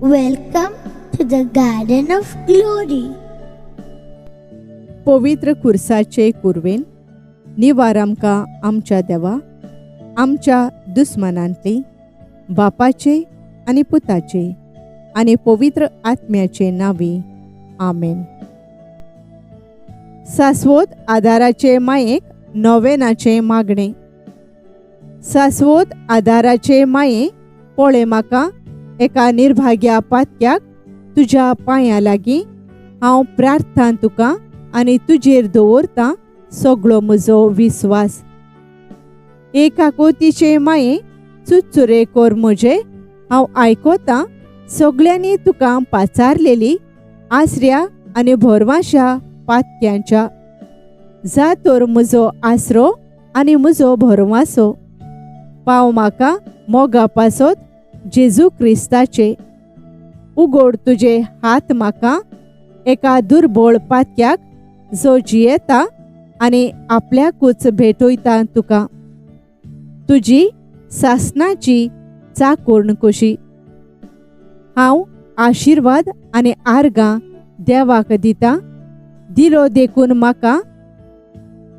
Welcome to the Garden of Glory. पवित्र खुर्साचे कुरवेन निवार आमकां आमच्या देवा आमच्या दुस्मानांतली बापाचे आनी पुताचे आनी पवित्र आत्म्याचे नांवी आमेन. सास्वत आदाराचे मायेक नोवेनाचें मागणें. सास्वत आदाराचे माये पळय म्हाका एका निर्भाग्या पातक्याक तुज्या पांयां लागीं हांव प्रार्थना तुका आनी तुजेर दवरतां सगळो म्हजो विस्वास. एक आकोतीचे माये चुचुरे कोर म्हजे हांव आयकतां सगळ्यांनी तुका पाचारलेली आसऱ्या आनी भरवांशा पातक्यांच्या. जा तर म्हजो आसरो आनी म्हजो भरवांसो पाव म्हाका मोगा पासत जेजू क्रिस्ताचे. उगोड तुजे हात म्हाका एका दुर्बळ पातक्याक जो जियेता आनी आपल्याकूच भेटयता तुका तुजी सासनाची चाकोर्ण कशी. हांव आशिर्वाद आनी आर्गां देवाक दिता दिलो देखून म्हाका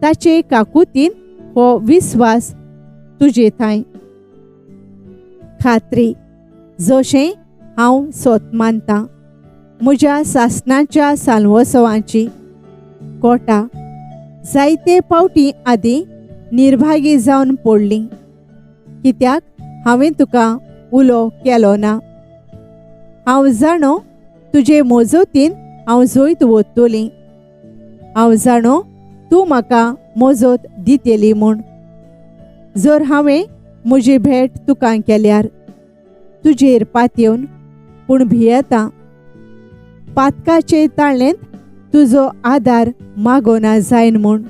ताचे काकुतीन हो विस्वास तुजे थांय खात्री जशें हांव सोत मानतां म्हज्या सासनाच्या साल्वोत्सवाची कोटा जायते पावटी आदीं निर्भागी जावन पडली कित्याक हांवें तुका उलो केलो ना. हांव जाणो तुजे मोजोतीन हांव जैत वतली. हांव जाणो तूं म्हाका मोजोत दितली म्हूण. जर हांवें म्हजी भेट तुका केल्यार तुजेर पातयेवन पूण भियेता पातकाचे ताळेंत तुजो आदार मागोना जायन म्हूण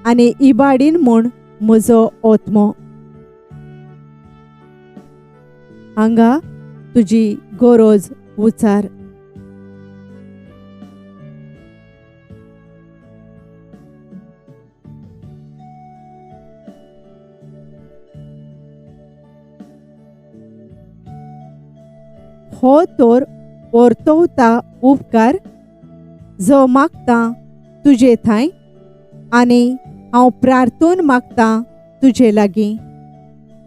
आनी इबाडीन म्हूण म्हजो ओत्मो. हांगा तुजी गरज उचार. हो तर ओर्तवता उपकार जो मागता तुजे थांय आनी हांव प्रार्थून मागता तुजे लागीं.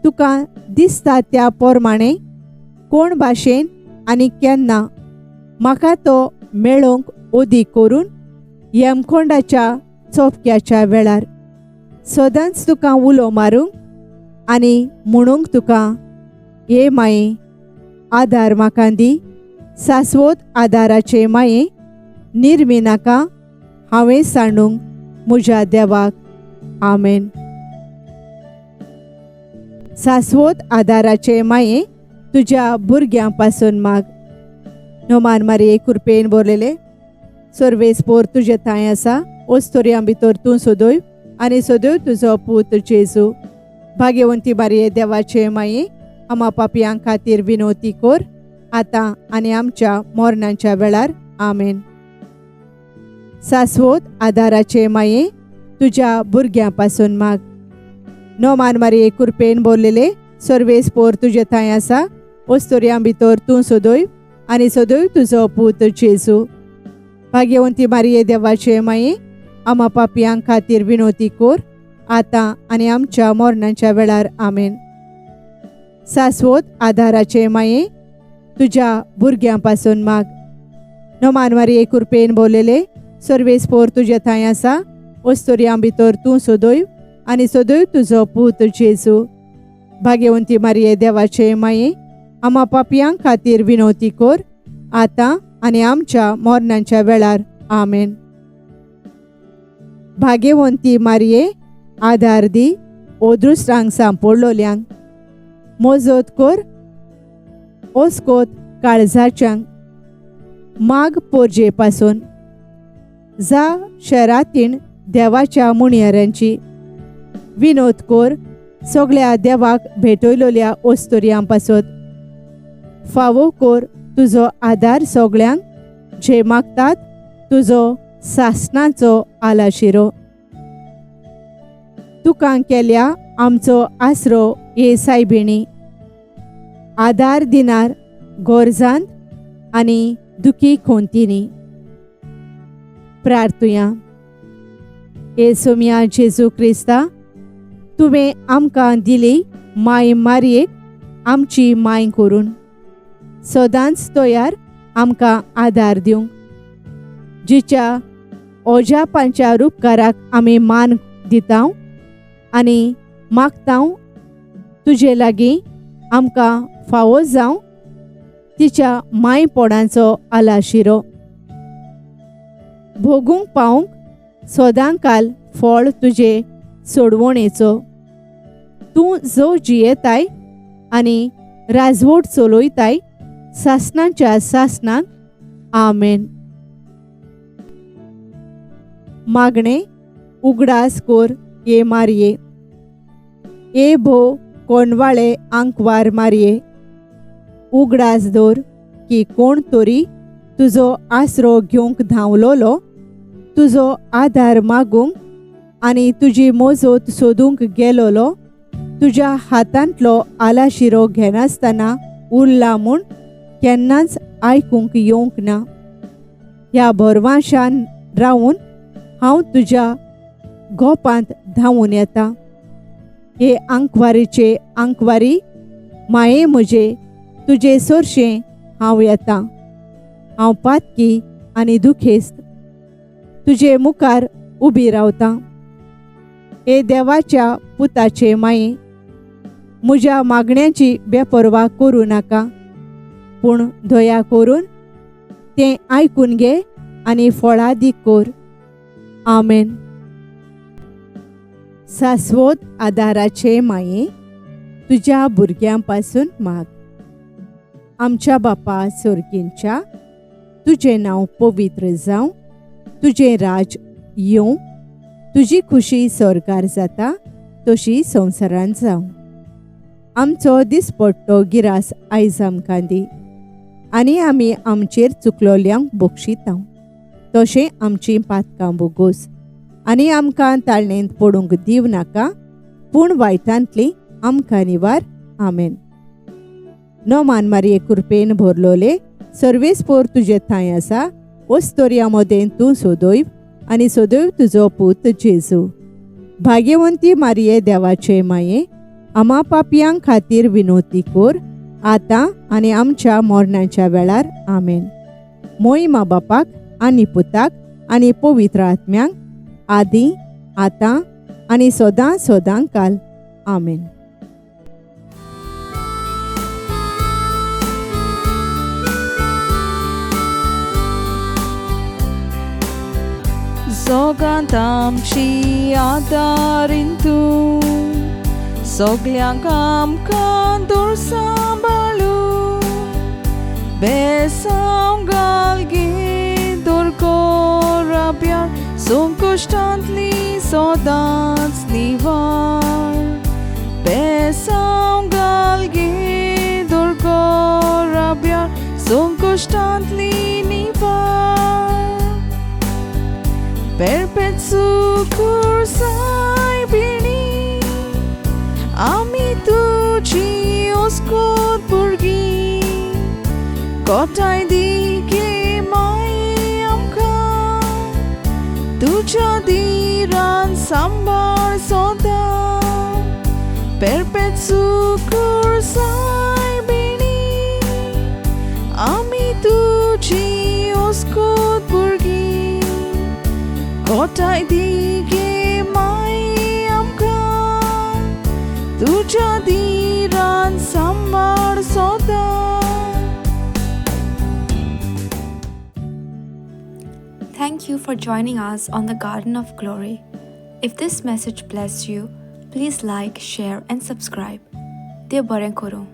तुका दिसता त्या प्रमाणे कोण भाशेन आनी केन्ना म्हाका तो मेळोवंक ओदी करून यमकोंडाच्या चोपक्याच्या वेळार सदांच तुका उलो मारूंक आनी म्हणूंक तुका हे माये आदार म्हाका दी. सास्वत आदाराचे माये निर्मी नाका हांवें सांडूंक म्हज्या देवाक. आमेन. सास्वत आदाराचे माये तुज्या भुरग्यां पासून माग. नोमान मारये कुरपेन बोरलेले सर्वेस पोर तुजे थांय आसा ओस्तोरयां भितर तूं सोदय आनी सोदय तुजो पूत जेजू. भाग्यवंती मारये देवाचे माये आमा पापयां खातीर विनोती कोर आतां आनी आमच्या मरणाच्या वेळार. आमेन. सास्वत आदाराचे माये तुज्या भुरग्यां पासून माग. नोमान मारये कुरपेन बोरलेले सर्वेस पोर तुजे थांय आसा ओस्तोरयां भितर तूं सोदय आनी सोदय तुजो पूत जेजू. भाग्यवंती मारये देवाचे माये आमा पापयां खातीर विनोती कोर आतां आनी आमच्या मरणाच्या वेळार. आमेन. सास्वत आदाराचे माये तुज्या भुरग्यां पासून माग. नोमान मारये कुरपेन बोरलेले सर्वेस पोर तुजे थांय आसा ओस्तोरयां भितर तूं सोदय आनी सोदय तुजो पूत जेजू. भाग्यवंती मारये देवाचे माये आमा पापयां खातीर विनोती कोर आतां आनी आमच्या मरणाच्या वेळार. आमेन. भाग्यवंती मारये आदार दी ओदृश्टांक सांपडलोल्यांक मोजोत कोर ओस्कोत काळजाच्यांक माग पोरजे पासून जा शरातीण देवाच्या मुणयाऱ्यांची विनोद कोर सगळ्या देवाक भेटयलोल्या ओस्तोरयां पासत फावो कोर तुजो आदार सगळ्यांक जे मागतात तुजो सासणाचो आलाशिरो. तुका केल्या आमचो आसरो हे सायबिणी आदार दिनार गोरजांत आनी दुखी खोंतींनी. प्रार्थुया. हे सोम्या जेजू क्रिस्ता, तुवें आमकां दिली माय मारयेक आमची माय करून सदांच तयार आमकां आदार दिवंक, जिच्या ओजापांच्या रुपकाराक आमी मान दिता आनी मागता तुजे लागीं आमकां फावो जावं तिच्या मायपोणाचो आलाशिरो भोगूंक पावंक सदांकाल फळ तुजे सोडवणेचो. तूं जो जियेताय आनी राजवट चलयताय सासणाच्या सासणाक. आमेन. मागणें उगडास कोर ये मारये, ए भो कोणवाळे आंकवार मारये, उगडास दवर की कोण तरी तुजो आसरो घेवंक धांवलोलो, तुजो आदार मागूंक आनी तुजी मोजोत सोदूंक गेलोलो तुज्या हातांतलो आलाशिरो घेनासतना उरला म्हूण केन्नाच आयकूंक येवंक ना. ह्या भरवाशान रावून हांव तुज्या गोपांत धांवून येता. हे आंकवारीचे आंकवारी माये म्हजे, तुजे सोरशें हांव येता. हांव पातकी आनी दुखेस्त तुजे मुखार उबी रावता. हे देवाच्या पुताचे माये, म्हज्या मागण्यांची बेपर्वा करूं नाका, पूण दया करून तें आयकून घे आनी फळादीक कर. आमेन. सास्वत आदाराचे माये, तुज्या भुरग्यां पासून माग. आमच्या बापा सोर्गींच्या, तुजें नांव पवित्र जावं, तुजें राज येवं, तुजी खुशी स्वर्गार जाता तशी संवसारांत जावं. आमचो दिसपट्टो गिरास आयज आमकां दी आनी आमी आमचेर चुकलोल्यांक बक्षिता तशें आमचीं पातकां बोगोस आनी आमकां ताळणेंत पडूंक दिव नाका, पूण वायटांतली आमकां निवार. आमेन. नोमान मारये कृपेन भरलोले, सर्वेस्पोर तुजे थंय आसा, ओस्तोर्या मदें तूं सोदोय आनी सोदोय तुजो पूत जेजू. भाग्यवंती मारये देवाचे माये, आमा पापयां खातीर विनोती कोर आतां आनी आमच्या मरणाच्या वेळार. आमेन. मोहिमा बापाक आनी पुताक आनी पवित्र आत्म्यांक, आदी आतां आनी सदां सदां काल. आमेन. जोगांत आमची आदारीन तूं, सगल्यांक आमकां दूर सांबाळू, बेसांव घाल गे दुर्गो राब्यार, संकश्टांतली सदांच निवार. बेसांव घाल गे दुर्गो राब्यार, संकश्टांतली निवार. Perpetu cursai bini, आमी तुजी ओस्कोत भुरगीं, कोटाय दी गे माये आमकां, तुज्या दिरान सांबाळ सदां. Perpetu cursai bini, आमी तुजी ओस्कोत भुरगीं, कोटाय दी गे माये आमकां, तुज्या दिरान सांबाळ सदां. Thank you for joining us on the Garden of Glory. If this message blessed you, please like, share and subscribe. Dev बरें करूं.